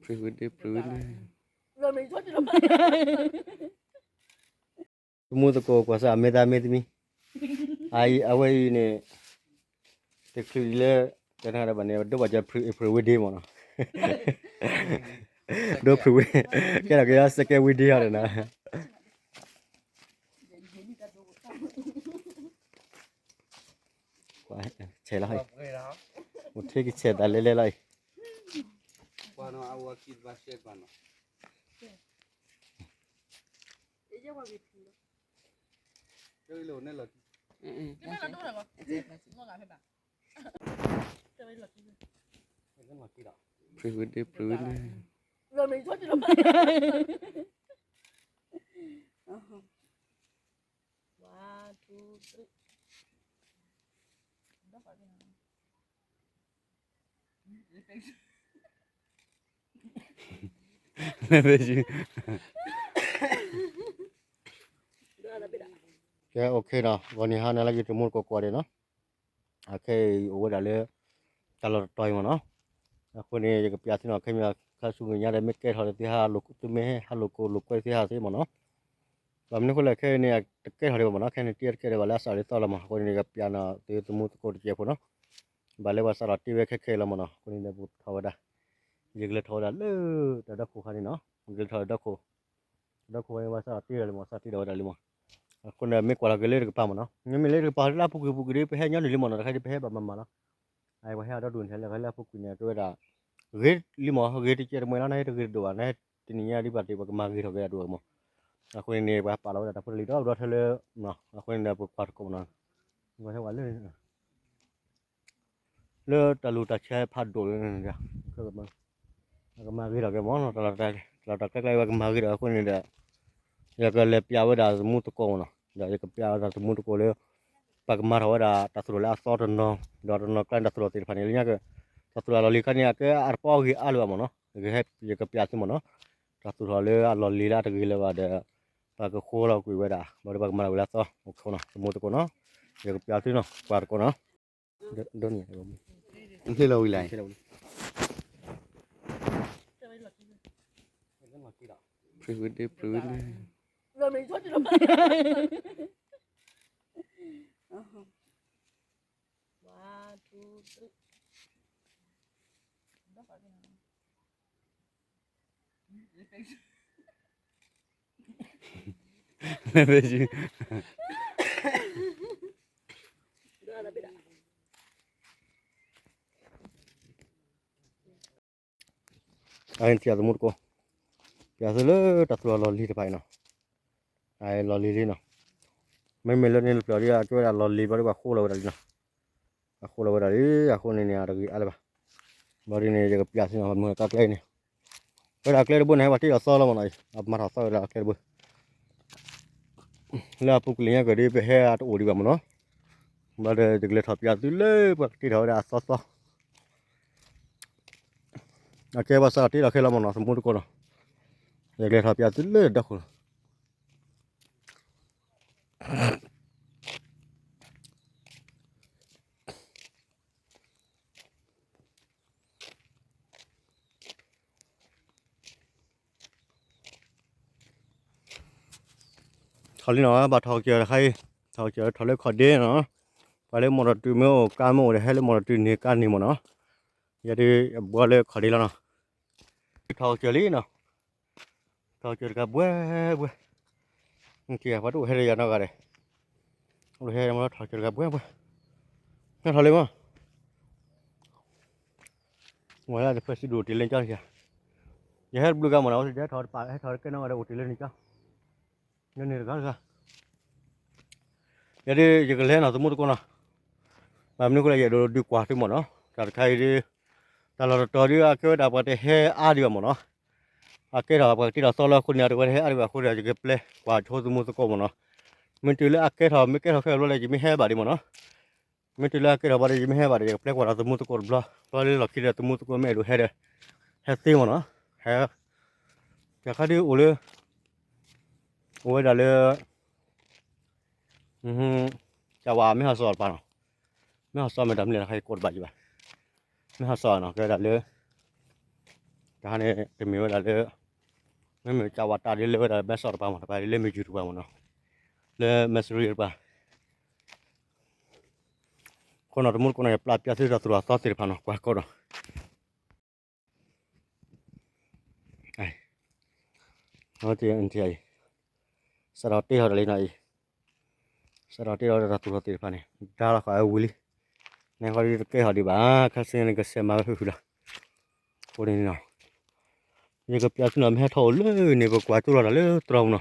Pre-wedding, pre-wedding. သမူသကိးကွၢ်စၢ် မ့ၢ်သးမ့ၢ်သမံၤ, အဝဲအံၤန့ၣ် တချုးလၢ တနၤဒီးဘၣ်န့ၣ် ဒိးဘၣ်က pre-wedding မ့ၢ်နီၤ, ဒိး pre-wedding, ကဲဒီးက့ၤ second wedding ဟီဒီးနၤ, ဆဲးလီၤ, အိၣ်ထဲကဆဲးသးလဲလဲလီၤအံၤ. One, two, three. ကဲ okay နီၤ, ဂီၤနံၤဟါနၤလၢက့ၤ တမူတကိးကွၢ်ဒံးနီၤ, အခဲအံၤအိၣ်ဝဲဒၣ်လၢ တၢ်လီၢ်တတီၤအံၤမ့ၢ်နီၤ, အဃိန့ၣ် ယကပျးသုနီၤ, ခဲမ့ၢ်ခါဆူမဲာ်ညါဒီး မ့ၢ်ကဲထီၣ်လၢသုဟးလိာ် သုမ့ၢ်ဟဲဟးလိာ်ကိၢ်လိာ်ကွဲသုဟးသ့မ့ၢ်နီၤ, ဘၣ်မနုၤအဃိလဲၣ် ခဲအံၤန့ၣ် တကဲထီၣ်ဒံးဘၣ်မ့ၢ်နီၤ, ခဲအံၤန့ၣ် တံၤတကဲထီၣ်ဒံးဘၣ်လၢအစးလီၤသီလီၤမ့ၢ်, အဃိန့ၣ် ယကပျးနီၤ သုသမူသကိးတစဲးဖိနီၤ, ဘၣ်လၢပှၤစးထီၣ်တ့ဝဲခဲခဲလီၤမ့ၢ်နီၤ, အဃိန့ၣ်ဒီးပထီၣ်ဝဲဒၣ်, ယကလဲၤထီၣ်ဝဲဒၣ်လၢ တၢ်ဒီခိၣ်ခါန့ၣ်နီၤ, ယကလဲၤထီၣ်ဒီခိၣ် ဒီခိၣ်ဝဲန့ၣ် ပှၤစးထီၣ်တ့ဒီးလံမ့ၢ်, စးထီၣ်တ့ဒီးဝဲဒၣ်လံမ့ၢ်, အဃိန့ၣ် မ့ၢ်ကွၢ်လီၤက့ၤလၢတကပၤမ့ၢ်နီၤ, မ့မ့ၢ်လၢတကပၤလၢအပူၤကွံာ်ပူၤကွံာ်ဒီး ပဟဲညီနုၢ်လံမ့ၢ်နီၤ, တခါဒ်ပဟဲဘၣ်မၤမၤလီၤ, အပှၤဟဲအဒီဒူၣ်န့ၣ် လၢလၢအပူၤကွံာ်န့ၣ် ကဲဝဲဒၣ် ဂ့ၤလံမ့ၢ်, ဂ့ၤတကဲတမှဲလီၤ, နဟဲတဂ့ၤတဒိၣ်ဘၣ်, နဟဲတနံၤညါဒ်ဘၣ်တ့ ပကမၤဂ့ၤထီၣ်က့ၤဒၣ်ဒိၣ်မ့ၢ်, အဃိန့ၣ်န့ၣ် ပှၤပာ်လီၤဝဲဒၣ်တၢ်ဖိတၢ်လံၤဒီး ဘျီထဲလၢ, အဃိန့ၣ်ဒီး ပကွၢ်သကိးမ့ၢ်နီၤ, ဝဲထဲဝဲလၢ လၢတၢ်လူၢ်တၢ်ဆဲးဖးဒိၣ်လၢန့ၣ်, အကမၤဂ့ၤထီၣ်က့ၤမ့ၢ်နီၤ, တၢ်လီၢ်တၢ်ကျဲကျဲဝဲကမၤဂ့ၤထီၣ်အဃိန့ၣ်ဒီး, ယကလဲၤပျးဝဲဒၣ်သမူသကိးမ့ၢ်နီၤ, ဒီးယကပျးဝဲဒၣ်သမူသကိးလၢ ပှၤကမၤထီၣ်ဝဲဒၣ်တၢ်သူၣ်ထီၣ်လၢအသီတနီၤ, ဒီးတနီၤကျါန့ၣ်တၢ်သူၣ်ထီၣ်သ့ၣ်တဖၣ်န့ၣ် လၢညါက, တၢ်သူၣ်ထီၣ်လီၢ်လံၤခါန့ၣ် အကဲအတပီအဂ့ၤအါလၢၤဘၣ်မ့ၢ်နီၤ, ယကပျးသုမ့ၢ်နီၤ, တၢ်သူၣ်ထီၣ်လၢအလီၢ်လံၤလၢအတဂ့ၤလၢၤဘၣ်ဒီး, ပှၤကဃိလီၤကွံာ်ဝဲဒၣ်, ဘၣ်ဒီးပှၤကမၤထီၣ်ဝဲလၢအသီ, အဃိနီၤ, သမူသကိးနီၤ, ယကပျးသုနီၤ, ကွၢ်သကိးနီၤ ဒိးန့ၣ်, နဟ့ၣ်လီၤဝံၤလံ, pre-wedding, pre-wedding. One, two, three. အအံၤထံၣ်သမူသကိး, ပျးသုလၢတၢ်သူၣ်ထီၣ်လီၢ်လံၤတဖၣ်အံၤနီၤ, အလီၢ်လံၤလံနီၤ, မ့မ့ၢ်လၢန့ၣ်တဖျၢၣ်ဒီး အကဲဝဲဒၣ်လီၢ်လံၤဘျီဒီး ပှၤဃိလီၤဝဲဒၣ်လံနီၤ, အဃိလီၤဝဲဒၣ်လံ, အဃိန့ၣ်န့ၣ် အတဂ့ၤအါလၢၤဘၣ်, ဘျီဒ်န့ၣ် ယကပျးသုနီၤ, မ့ၢ်ကါကျဲန့ၣ်, ဝဲဒၣ်ကျဲတဘိန့ၣ် ဟဲပှၤတ့ထီၣ်သီလီၤမ့ၢ်နီၤ, အမၤထီၣ်သီဝဲဒၣ်ကျဲတဘိ လၢအပူၤကွံာ်လၢညါကဒီး ပဟဲအတအိၣ်ဒံးဘၣ်မ့ၢ်နီၤ, ဘျီဒီး ယကလဲၤထီၣ်ပျးသုလၢပှၤကတ့ထီၣ်ဝဲဒၣ်အသီသီ, အကဲပှၤစးထီၣ်တ့ထီၣ်ခဲလီၤမ့ၢ်နီၤ, သမူသကိးနီၤ, ယကလဲၤထီၣ်ပျးသုလၢဒီခိၣ်လီၤ. ထီၣ်လံနီၤ, ဘၣ်ထီၣ်ကစၢၢ်တခါအံၤ, ထီၣ်ကစၢၢ်ထီၣ်လၢခီၣ်ဒ့နီၤ, ပှၤလၢမီၢ်တီၢ်တုၤမ့ၢ်အိၣ်ကါမ့ၢ်အိၣ်ဒီး ဟဲလၢမီၢ်တီၢ်တုၤန့ၢ်ကါန့ၢ်မ့ၢ်နီၤ, ယဒုးအဘှီလၢခီၣ်ဒ့လီၤနီၤ, ထီၣ်ကစၢၢ်လံနီၤ, ထီၣ်ကစၢၢ်တကးဘှဲဘှဲ, ပှၤတအိၣ်ဟဲဒီးယၤနီတဂၤဒီး, အိၣ်ဟဲမ့ၢ်ထီၣ်ကစၢၢ်တကးဘှဲဘှဲ, ဟဲထီၣ်လံမး ဝဲဒၣ်တဖၣ်စံဒိၣ်တ့လၢကၠီ, ယဟဲတဘျုးဂၤမ့ၢ်နီၤ, ဟဲထီၣ်တပာ် ဟဲထီၣ်တကဲနီၣ်ဂၤဒီးအိၣ်တ့လၢန့ၣ်ကၠီ, န့ၣ်တဂၤတဂၤ, ယဒုးယကလဲၤနီၤ သမူသကိးနီၤ, ဘၣ်မနုၤဃိလဲၣ် ယအဲၣ်ဒိးဒုးကွၢ်သုမ့ၢ်နီၤ, တၢ်တခါအံၤဒုး, တၢ်လီၢ်တတီၤဒုး အကဲဝဲဒၣ်ပှၤတဟဲအါဒံးဘၣ်မ့ၢ်နီၤ, အကဲထီၣ်ပှၤကတ့ထီၣ်သီလီၤအဃိန့ၣ် အတဝဲတဟဲအါဒံးဘၣ်အဃိဒီး ယကပျဲကွၢ်ဆိသမူသကိးမ့ၢ်နီၤ, မ့ၢ်တုၤလၢအကဲထီၣ် မ့ၢ်ကဲထီၣ်ခဲဘျီလၢ ယမ့ၢ်ဟဲဘၣ်ဒံးမ့ၢ်နီၤ မ့ၢ်တုၤလၢအကဲထီၣ်ဘၣ်ဒီး ယမ့ၢ်ဟဲဘၣ်ဒီး ယကပျဲကွၢ်ဒီးသမူသကိးတဘျီ, ဘျီလၢလီၢ်ခံဒီးသမူသကိးမ့ၢ်အဲၣ်ဒိးဟဲဒီး ဟဲသ့မ့ၢ်နီၤ, ဟဲ, တၢ်ခါဒုးအိၣ်လၢ, အိၣ်ဝဲဒၣ်လၢ, တၢ်ဝဲမ့ၢ်ဟီၣ်စီၣ်တပၤနီၤ, မ့ၢ်ဟီၣ်စီၣ်မ့ၢ်တၢ်မနုၤလဲၣ် တခါယကိးတဘၣ်ယံၤဘၣ်, မ့ၢ်ဟီၣ်စီၣ်နီၤ ကဲဝဲဒၣ်လၢ တဟါန့ၣ် တမ့ၢ်ဝဲဒၣ်လၢ မ့မ့ၢ်ကဝးတၢ်ဒ်လၢဝဲဒၣ်မဲဆီးတပၤမး တပၤဒ်လၢမ့ၢ်ယူၤတပၤမးနီၤ လၢမဲစရံတပၤ အဃိနီၤ တမူတကိးနီၤ ယပျၢ်ပျၢ်သုတၢ်သူၣ်ထီၣ်သီသ့ၣ်တဖၣ်နီၤ ကွၢ်ကီဒီး စးထီၣ်တ့ထီၣ်တၢ်လံနီၤအံၤ စးထီၣ်တ့ထီၣ်တၢ်သူၣ်ထီၣ်သ့ၣ်တဖၣ်န့ၣ် ဒါလီၤဃာ်ဝံၤလံ န့ၣ်ဃီဒ်တကဲထီၣ်ဒံးဘၣ် ခါဆူညါန့ၣ်ကစဲးမၤဝဲဟုၣ်ဟုၣ်လီၤ အဃိန့ၣ်နီၤ ယကပျၢ်သုနီၤ မ့ၢ်ဟဲထီၣ်အိၣ်လၢန့ၣ် ပကွၢ်ကၠိလီၤတၢ်လၢတြီၤပူၤနီၤ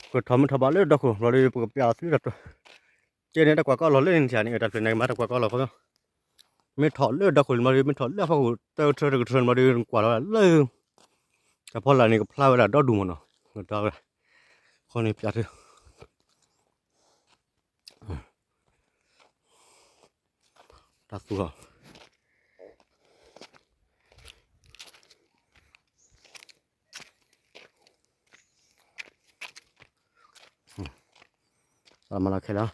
ပထီၣ်မ့ၢ်ထီၣ်ဘၣ်လၢဒီခိၣ်ဘျီဒီး ပကပျၢ်အီၤသုတၢ်တြီၤ ကဲန့ၣ်တၢ်ကွၢ်ကီလီၤလၢန့ၣ်န့ၣ် တၢ်ဖျၢၣ်န့ၣ်ကမၤတၢ်ကွၢ်ကီလီၤဃီ မ့ၢ်ထီၣ်လၢဒီခိၣ်န့ၣ်ဘျီဒီး မ့ၢ်ထီၣ်လၢအဖီခိၣ် တၢကထြၢတကထြၢန့ၣ်ဘျီဒီး နကွၢ်လီၤလၢ တၢ်ဖီလာ်န့ၣ် ကဖျါဝဲဒၣ်ဒီဒူၣ်မးနီၤ ကဒါဝဲဒၣ် အဃိန့ၣ်ပျၢ်သု တၢ်သူၣ်ထီၣ် မၤလီၤခဲလၢာ်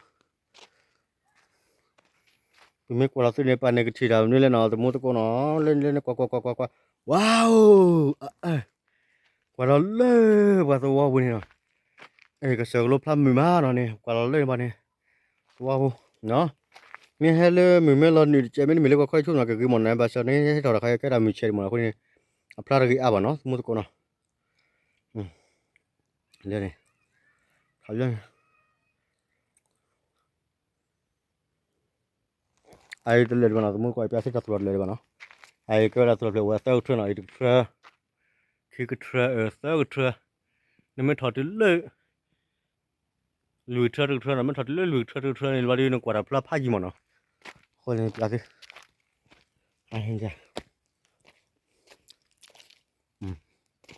ပမ့ၢ်ကွၢ်လီၤသုန့ၣ် ပှၤန့ၣ်ကထံၣ်တၢ်မနုၤလဲၣ်နီၤ သမူသကိးနီၤ လၢလၢန့ၣ် ကွၢ်ကွၢ်ကွၢ်ကွၢ်ကွၢ် ဝါအိၣ် ကွၢ်လီၤလၢပှၤသဝီပူၤန့ၣ်နီၤ အဲ ကစၢၢ်ကလိဖျါမုာ်မးနီၤန့ၣ် ကွၢ်လီၤလၢန့ၣ်ပှၤန့ၣ် သဝီပူၤ မ့ၢ်ဟဲလၢမုၢ်မ့ၢ်လီၤနုာ်တကဲး မ့တမ့ၢ်လၢပှၤခီဆူၣ်နီၤ ကဂ့ၤမးနီၤ ဘၣ်ဆၣ်န့ၣ် ဟဲထီၣ်တခါ ကဲတၢ်မုာ်ဆဲးဒံးမးနီၤ အဃိန့ၣ် အဖျါတဂ့ၤအါဘၣ်နီၤ သမူသကိးနီၤ လၢန့ၣ် ခးလၢန့ၣ် အအံၤတလၢာ်ဒံးဘၣ်နီၤ သမူသကိး ပျၢ်သုတၢ်သူၣ်ထီၣ်တလၢာ်ဒံးဘၣ်နီၤ အအံၤကဲဝဲဒၣ်သူၣ်ထီၣ်ဖျၢၣ်ဝဲသၢကထြၢနီၤ အံၤတကထြၢ ခံကထြၢ အၢ သၢကထြၢ နမ့ၢ်ထီၣ်တုၤလၢ လွံၢ်ကထြၢတကထြၢနီၤ မ့ၢ်ထီၣ်တုၤလၢလွံၢ်ကထြၢတကထြၢန့ၣ် ဘျီဒီးနကွၢ်တၢ်ဖျါဖးယံၤမးနီၤ အဃိန့ၣ်ပျၢ်သု လၢတဖျၢၣ်ဒီးအယၤသံလီၤ တဖျၢၣ်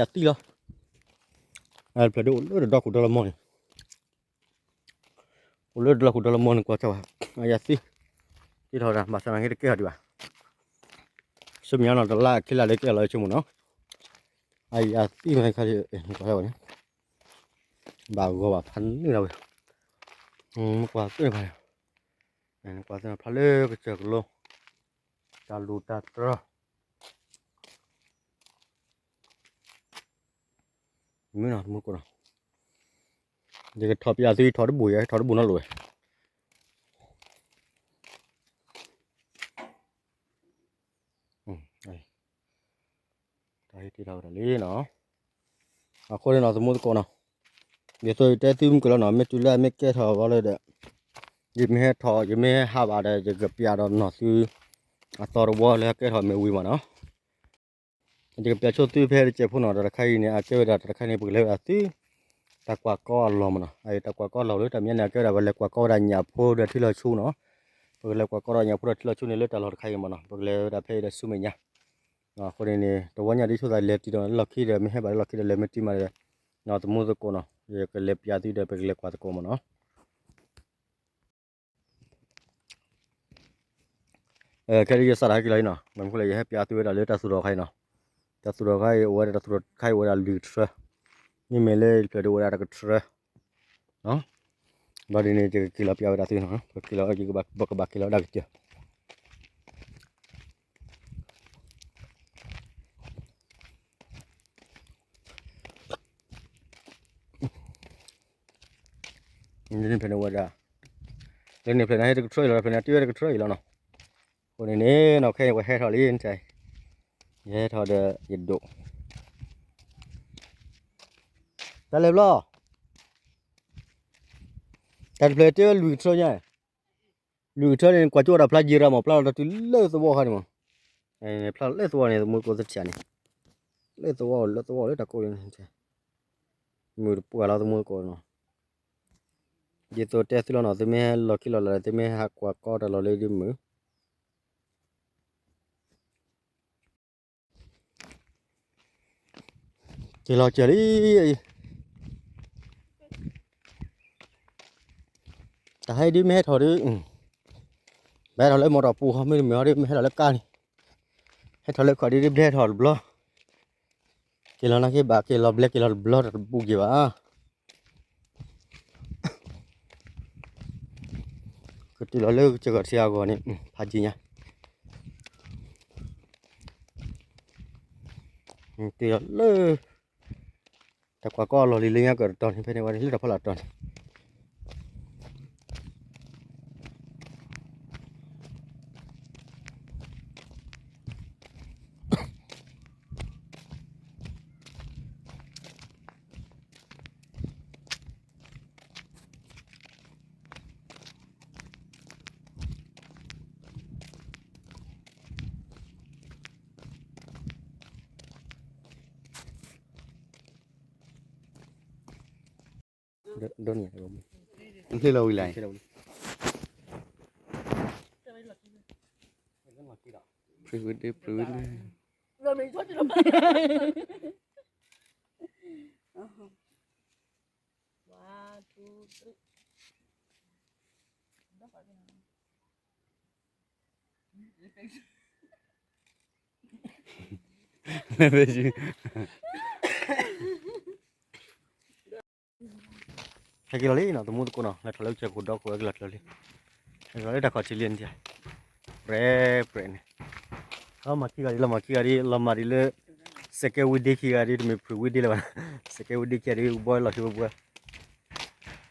ဒီးအိၣ်လၢတဒီခိၣ်ဒီလမီန့ၣ် အိၣ်လၢတဒီခိၣ်ဒီလမီန့ၣ် ကွၢ်ကၢဘၣ် အယၤသံ သံထီၣ်ဝဲဒၣ် ဘၣ်ဆၣ်နာ်က့တကဲထီၣ်ဒံးဘၣ် ဆူမဲာ်ညါနီၤ တလါခံလါလၢကဲလီၤဆူမးနီၤ အယၤသံမးခါလံ ကွၢ်ဝဲန့ၣ် ဘၣ်ဂီၤဘၣ်ဖးနုာ်လီၤဝဲ ကွၢ်သ့ၣ်တဖၣ်န့ၣ် ကွၢ်သ့ၣ်တဖၣ်လၢကစၢၢ်ကလိ တၢ်လူၢ်တၢ်တြီၤ မ့ၢ်နီၤ သမူသကိးနီၤ ယကထီၣ်ပျၢ်သု ထီၣ်တဘူၣ် ယထီၣ်တဘူၣ်နီတလိၤဝဲ တၢ်ဟ့ၣ်တ့ထီၣ်ဝဲဒၣ်လံနီၤ အဃိန့ၣ်နီၤ သမူသကိးနီၤ ဒ်သိးယတဲသုမုၢ်ကလီနီၤ မ့ၢ်တုၤလၢအမ့ၢ်ကဲထီၣ်ဘျီလၢဒီး ယမ့ၢ်ဟဲထီၣ် ယမ့ၢ်ဟဲဟးဘၣ်ဒီး ယကပျၢ်ဒီးနီၢ်သု အသီတဝီလၢကဲထီၣ်မ့ၢ်ဝံၤမးနီၤ ယကပျၢ်ဆိသုဖဲတစဲးဖိနီၤ တၢ်တခါအံၤန့ၣ် အကဲဝဲဒၣ်တၢ်တခါန့ၣ် ပကလဲၤဝဲဒၣ်သု တၢ်ကွၢ်ကီအလီၢ်မးနီၤ အတၢ်ကွၢ်ကီအလီၢ်လၢတၢ်မဲာ်ညါန့ၣ် အကဲဝဲဒၣ်ပလဲၤကွၢ်ကီဝဲဒၣ်ညၣ်ဖိဒီးထံလီၤဆူနီၤ ပကလဲၤကွၢ်ကီဒီးညၣ်ဖိဒီးထံလီၤဆူန့ၣ် လၢတၢ်လီၢ်တခါအံၤမးနီၤ ပကလဲၤဝဲဒၣ်ဖဲအံၤဒီးဆူမဲာ်ညါ အဃိန့ၣ်န့ၣ် တဝီညါဒ်ဆိသးလဲၤတံၢ်ဒီးလီၢ်ခံဒီး မ့ၢ်ဟဲဘၣ်လၢလီၢ်ခံဒီးလဲၤမ့ၢ်တံၢ်မးဒီး သမူသကိးနီၤ ယကလဲၤပျၢ်သုဒီး ပကလဲၤကွၢ်သကိးမးနီၤ ခဲဒ်ယစးထီၣ်ဟဲက့ၤလီၤအံၤနီၤ မ့ၢ်မနုၤလဲၣ် ယဟဲပျၢသုဝဲဒၣ်လၢတၢ်သူၣ်ထီၣ်ခါအံၤနီၤ တၢ်သူၣ်ထီၣ်ခါအံၤအိၣ်ဝဲဒၣ် တၢ်သူၣ်ထီၣ်ခါအံၤအိၣ်ဝဲဒၣ်လွံၢ်ကထြၢ မ့မ့ၢ်လၢတဖျၢၣ်ဒၣ်အိၣ်ဝဲဒၣ်တကထြၢ ဘျီဒ်န့ၣ် ယကက့ၤလီၤပျၢ်ဝဲဒၣ်သုနီၤ ပက့ၤလီၤ ပကဘၣ်က့ၤလီၤဒၣ်ကစၢၢ် လၢန့ၣ်ဖျၢၣ်န့ၣ်ဝဲဒၣ် လၢန့ၣ်ဖျၢၣ်န့ၣ်ဟဲတကထြၢအံၤလီၤ ဖျၢၣ်န့ၣ်တ့ဝဲတကထြၢအံၤလီၤနီၤ အဃိန့ၣ်န့ၣ်နီၤ ခဲအံၤပဟဲထီၣ်လံ ယဟဲထီၣ်ဒီးယဒိၣ် တၢ်လဲၤဘျီ တၢ်တဖျၢၣ်တ့ဝဲလွံၢ်ကထြၢညါ လွံၢ်ကထြၢန့ၣ် ကွၢ်ကၠိဝဲဒၣ်ဖျါယံာ်ရၤမး ဖျါလီၤတၢ်တုၤလၢသဝီခါန့ၣ်မး ဖျါလီၤလၢသဝီန့ၣ် သမူသကိးသ့ၣ်တဖၣ်န့ၣ် လၢသဝီ လၢသဝီလၢတၢ်ကိးန့ၣ် မုၢ်တပှၢ်လီၤသမူသကိးနီၤ ဒ်သိးတဲသုလီၤနီၤ သုမ့ၢ်ဟဲလီၢ်ခံလီၢ်လၢ် သုမ့ၢ်ဟဲကွၢ်ကီတၢ်လီၢ်လၢဒ်မုၢ် က့ၤလီၤကၢၤလံ တၢ်ဟဲဒ်မ့ၢ်ဟဲထီၣ်ဒီး ဘၣ်ဟဲထီၣ်လၢမီၢ်တီၢ်ပူၤ မ့တမ့ၢ်ဟီဒ်မ့ၢ်ဟဲထီၣ်လၢကါန့ၣ် ဟဲထီၣ်လၢခီၣ်ဒ်ဒ်ဘျဲထီၣ်တဘျီ က့ၤလီၤနာ်က့ဘၣ် က့ၤလီၤဘျဲက့ၤလီၤတဘျီ တၢ်တဘူးက့ၤဘၣ် ကတုၤလီၤလၢကစၢၢ်ကီၢ်ထံအဂီၢ်န့ၣ် ဖးယံၤညါ, တုၤလီၤလၢ တၢ်ကွၢ်ကီအလီၢ်လံၤလၢညါကတတီၤန့ၣ် ဖဲန့ၣ်ဝဲန့ၣ် လၢတၢ်ဖီလာ်တတီၤန့ၣ် ဒိးန့ၢ်, နဖျ့လီၤဝံၤလဲၣ်, ဖျ့ဝံၤဒ့ ဖျ့ဝံၤဒ့, ဟဲက့ၤလီၤလံနီၤ သမူသကိးနီၤ လဲၤထီၣ်လၢကစၢၢ်ခိၣ်ဒီခိၣ် ဟဲက့ၤလီၤလံ, ဟဲက့ၤလီၤလၢတၢ်ခီၣ်ထံးလံန့ၣ်, ပြဲပြဲန့ၣ်, လီၤမၢ်ခံဂၤဒံး လီၤမၢ်ခံဂၤဒံး လီၤမၢ်ဒံးလၢ စဲးကဲဝံၤဒ့ခံဂၤဒံး တမ့ၢ်ဖုၣ်ဝံၤဒ့လၢၤဘၣ်, စဲးကဲဝံၤဒ့ခံဂၤဒံး ဘှီလီၤဆူဘှီ,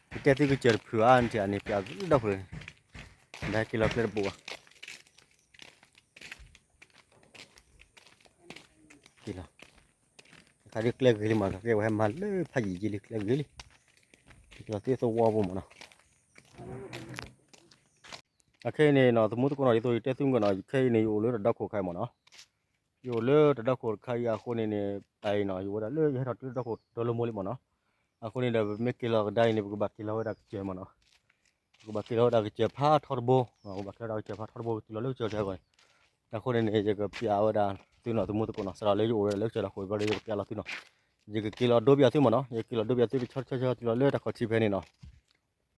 ကတဲသုကစၢၢ်တဖုၣ်ဧါန့ၣ် အန့ၣ်ပျးသုဒီခိၣ်, ဒီးဟဲက့ၤလီၤကျဲတဘိးဘၣ် က့ၤလီၤ, တခါဒ်ကျဲဂ့ၤလံမး ကဲဝဲဟဲမၤလၢဖးယံာ်ယံာ်လံ ကျဲဂ့ၤလံ, က့ၤလီၤသ့သဝီဘိမးနီၤ, အခဲအံၤန့ၣ်နီၤ သမူသကိးနီၤ ဒ်သိးယတဲသုမုၢ်ကနီၤ ခဲအံၤန့ၣ် ယအိၣ်လၢတၢ်ဒီခိၣ်ခါအံၤမးနီၤ, ယအိၣ်လၢတၢ်ဒီခိၣ်တခါအံၤအဃိန့ၣ်န့ၣ် အအံၤနီၤ ယဝဲဒၣ်လၢယဟဲထီၣ်တုၤလၢတၢ်ဒီခိၣ်တလၢမိၢ်လံမးနီၤ, အဃိန့ၣ်ဒီး ပမ့ၢ်က့ၤလီၤကဒါအံၤန့ၣ် ပကဘၣ်က့ၤလီၤဝဲဒၣ်ကစၢၢ်မးနီၤ ပကဘၣ်က့ၤလီၤဝဲဒၣ်ကစၢၢ်ဖးထီတဘိ, ပကဘၣ်က့ၤလီၤဝဲဒၣ်ကစၢၢ်ဖးထီတဘိ ကတုၤလီၤလၢကစၢၢ်ကီၢ်န့ၣ်, အဃိန့ၣ်န့ၣ် ယကပျးဝဲဒၣ်သုနီၤ သမူသကိးနီၤ စးထီၣ်လၢယအိၣ်ဝဲဒၣ်လၢကစၢၢ်လီၤဃိးဘျီဒီး ယကပျးလီၤသုနီၤ, ယကက့ၤလီၤဒိပျးသုမးနီၤ ယက့ၤလီၤဒိပျးသုတဆီဆီဆီ တုၤလီၤလၢတၢ်ခီၣ်ထံးဖဲန့ၣ်နီၤ